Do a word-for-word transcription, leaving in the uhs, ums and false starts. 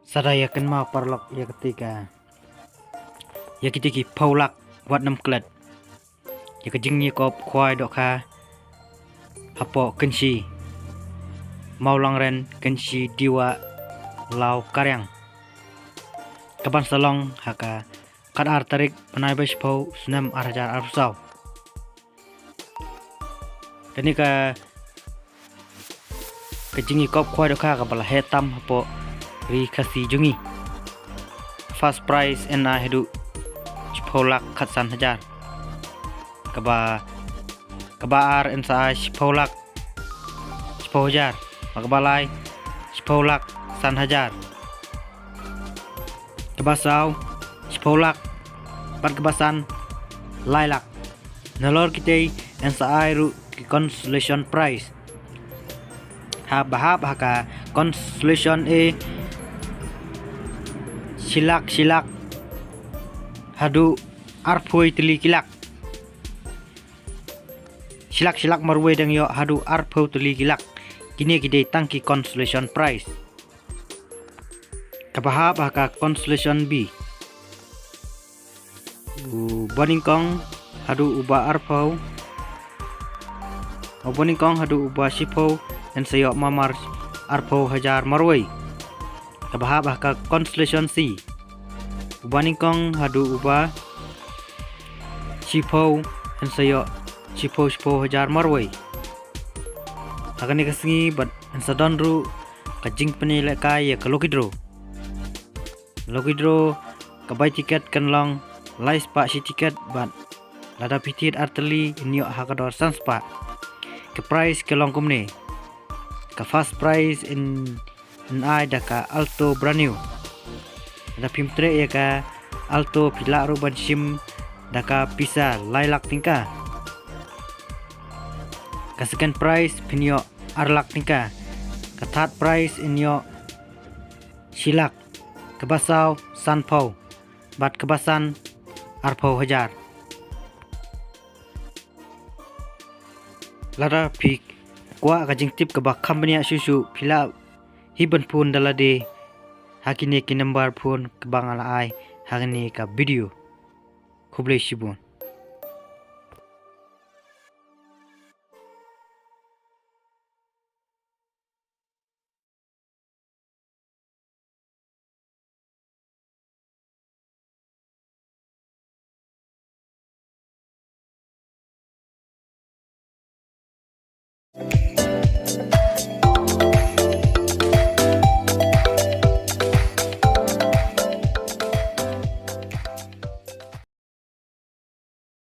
Sa da ïa kynmaw paralok ïa kata ka, ïa kita ki phew lak wat nym klet ïa ka jingïakop khwai dohkha hapoh Kynshi Mawlangren, Kynshi Dewa, Law Kariang, ka ban sa long ha ka khatar tarik bnai ba shiphew snem ar hajar arphew saw. Kane ka ka jingïakop khwai dohkha kaba la heh tam hapoh ri Khasi jong ngi. First prize yn ai haduh shiphew lak khatsan hajar. Kaba, kaba ar yn sa ai shiphew lak shiphew hajar, bad kaba lai shiphew lak san hajar. Kaba saw shiphew lak, bad kaba san lai lak. Nalor kitei yn sa ai ruh ki consolation prize. Haba hap ha ka consolation A, shi lak shi lak haduh arphew tylli ki lak. Shi lak shi lak marwei dang ïoh haduh arphew tylli ki lak. Kine ki dei tang ki consolation prize. Kaba hap ha ka consolation B, uba nyngkong haduh uba arphew, uba nyngkong haduh uba shiphew yn sa ïoh mamar arphew hajar marwei. Kaba hap ha ka consolation C, uba nyngkong haduh uba shiphew yn sa ïoh shiphew shiphew hajar marwei. Ha kane ka sngi bad yn sa don ruh ka jingpyni lehkai ïa ka lucky draw. Lucky draw ka bai tiket kan long lai spah shi tiket, bad lada phi thied artylli yn ïoh ha ka dor san spah. Ka prize ka long kumne: ka first prize yn, yn ai da ka Alto brand new. Lada phim treh ïa ka Alto phi lah ruh ban shim da ka pisa lai lak tyngka. Ka second prize phin ïoh ar lak tyngka. Ka third prize yn ïoh shi lak. Kaba saw sanphew, bad kaba san arphew hajar. Lada phi kwah ka jingtip kaba kham bniah shuh shuh, phi lah hi ban phone da lade ha kine ki number phone kaba nga la ai ha kane ka video. Khublei shibun.